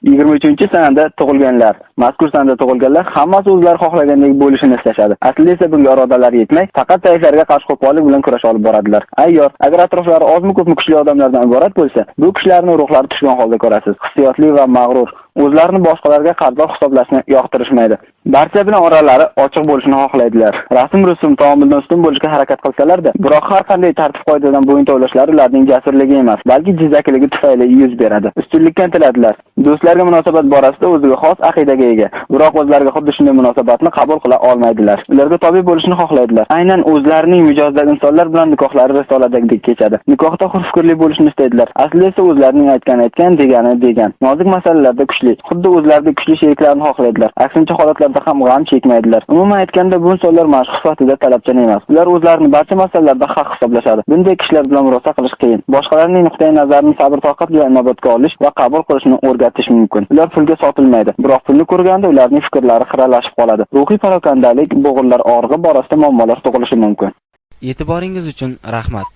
23-sanada tug'ilganlar. Mazkur sanada tug'ilganlar hammasi o'zlari xohlagandek bo'lishini istashadi. Aslida esa bunga irodalari yetmay, faqat zaiflarga qarshi qo'pollik bilan kurash olib boradilar. Ayyor, agar atroflari ozmi ko'pmi kuchli odamlardan iborat bo'lsa, bu kishilarni ruhlari tushgan holda ko'rasiz. Hissiyotli va mag'rur, o'zlarini boshqalarga qarzdor hisoblashni yoqtirishmaydi. Barcha bilan oralari ochiq bo'lishini xohlaydilar. Rasm-rusum taomildan ustun bo'lishga harakat qilsalar-da, biroq har qanday tartib-qoidadan bo'yin tovlashlari ularning jasurligi emas, balki jizzakiligi tufayli yuz beradi. Ustunlikka intiladilar. Do'stlarga munosabat borasida o'ziga xos aqidaga ega, biroq o'zlariga xuddi shunday munosabatni qabul qila olmaydilar. Ularga tobe bo'lishni xohlaydilar. Aynan o'zlarining mijozidagi insonlar bilan nikohlari risoladagidek kechadi. Nikohda hurfikrli bo'lishni istaydilar. Aslida esa o'zlarining aytgani aytgan, degani degan. Nozik masalalarda kuchli, xuddi o'zlaridek kuchli sheriklarni xohlaydilar. Aksincha holatlarda ham g'am chekmaydilar. Umuman aytganda, bu insonlar mashhur sifatida talabchan emas. Ular o'zlarini barcha masalalarda haq hisoblashadi. Bunday kishilar bilan murosa qilish qiyin. Boshqalarning nuqtai nazarini sabr-toqat bilan inobatga olish va qabul qilishni o'rgatish mumkin. Ular pulga sotilmaydi, biroq pulni ko'rganda ularning fikrlari xiralashib qoladi. Ruhiy parokandalik, bo'g'inlar og'rig'i borasida muammolar tug'ilishi mumkin. E'tiboringiz uchun rahmat.